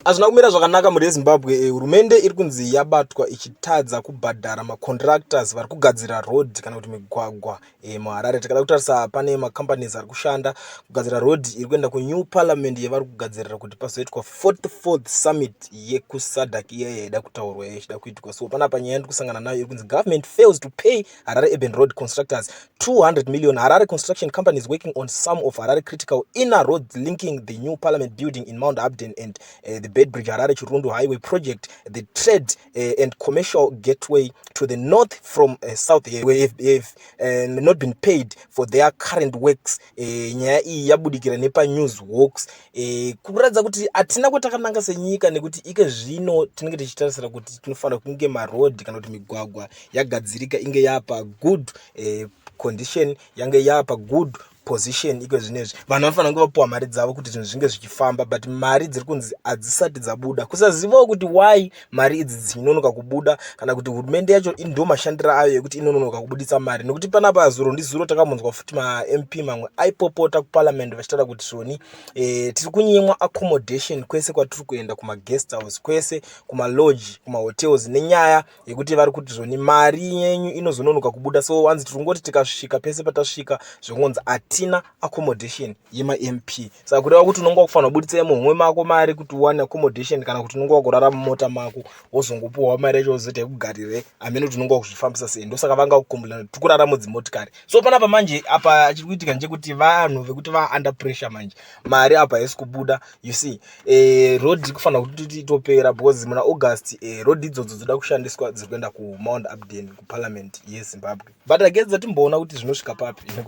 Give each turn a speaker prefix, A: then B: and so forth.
A: Hazvina kumira zvakanaka mhuri yeZimbabwe. Hurumende iri kunzi yabatwa ichitadza kubhadhara macontractors vari kugadzira road kana kuti migwagwa muHarare. Tikada kutarisa, pane macompanies ari kushanda kugadzira road iri kuenda kunew parliament yevari kugadzirira kuti pazoitwa 44th summit yekuSADC iya yaida kutaurwa, ichida kuitwa. So panapa nyaya yandiri kusangana nayo iri kunzi government fails to pay Harare Urban Road constructors 200 million. Harare construction companies working on some of Harare critical inner roads linking the new parliament building in Mount Hampden and the Beitbridge Harare Chirundu highway project, the trade and commercial gateway to the north from south here, have not been paid for their current works. Nyaya iyi yabudikira nepaNews Hawks, kuratidza kuti hatina kwatakananga senyika, nekuti ike zvino tinenge tichitarisira kuti tinofanira kunge marodhi kana kuti migwagwa yagadzirika, inge yapa good condition, yange yapa good position. Iko zvinezvi vanhu vanofanira kunge vapiwa mari dzavo kuti zvinhu zvinge zvichifamba, but mari dziri kunzi hadzisati dzabuda. Kusazivawo kuti why mari idzi dzichinonoka kubuda, kana kuti hurumende yacho ndo mashandiro ayo ekuti inononoka kubudisa mari, nekuti panapa zuro ndizuro takambonzwa futi maMP mamwe aipopota kuparliament vachitaura kuti zvoni tiri kunyimwa accommodation kwese kwatiri kuenda, kumaguest house kwese, kumalodge, kumahotels, nenyaya yekuti vari kuti zvoni mari yenyu inozononoka kubuda. So wanzi tiri kungoti tikasvika pese patasvika, zvingonzi hatina accommodation yemaMP. Saka kureva kuti unonga wakufanira kubuditsa muhomwe mako mari kuti uwane accommodation, kana kuti unonga wakurara mumota mako, wozongopuhwa mari yacho, wozoita yekugarire hamene kuti unonga wakuzvifambisa sei. Ndosaka vanga kucomplaina tiri kurara mudzimotikari. So panapa manje apa chiri kuitika ndechekuti vanhu vekuti va under pressure manje, mari apa haisi kubuda. You see, road iri kufanira kuti itopera because muna August road idzodzo dzoda kushandiswa dziri kuenda kuMount Hampden, kuparliament yeZimbabwe. But agedza timboona kuti zvinosvika papi nekuti